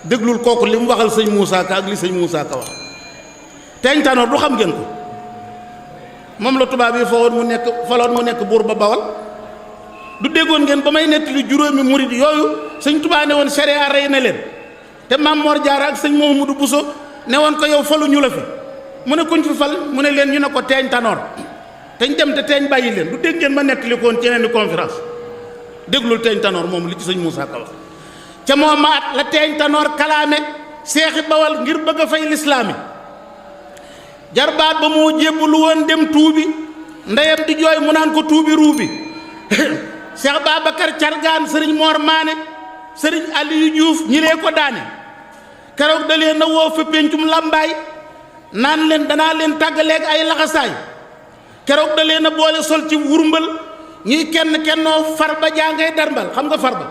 déglul kooku li mu waxal sëñ Moussa Ka ak li sëñ Moussa Ka wax. teeñ tanoor du xam ngeen ko moom la tubaab yi faloon mu nekk buur ba Bawal. du déggoon ngeen ba may nettali juróomi murid yooyu sëñ Tuubaa ne woon sharia rey na leen te Maam Mor Jaara ak sëñ Mouhamadou Bousso ne woon ko yow falu ñu la fi mu ne kuñ fi fal mu ne leen ñu ne ko teeñ tanoor teñ dem te teeñ bàyyi leen du dégg ngeen ma nettali ko woon ci yeneen conférence déglul teeñ tanoor moom li ci sëñ Moussa Ka wax. ca moo maat la teeñ tanoor kalaame seexi Bawal ngir bëgg a fay lislaami jarbaat ba moo jébbalu woon dem tuubi ndeyam di jooy mu naan ko tuubi ruubi Cheikh Babacar Cargaan sëriñ Mor Maane sëriñ Aliou Diouf ñi lee ko daane keroog da leen a woo fa péncum làmbaay naan leen danaa leen tàggaleeg ay laxasaay keroog da leen a boole sol ci wurmbal ñuy kenn kennoo farba jaa ngay darmbal xam nga farba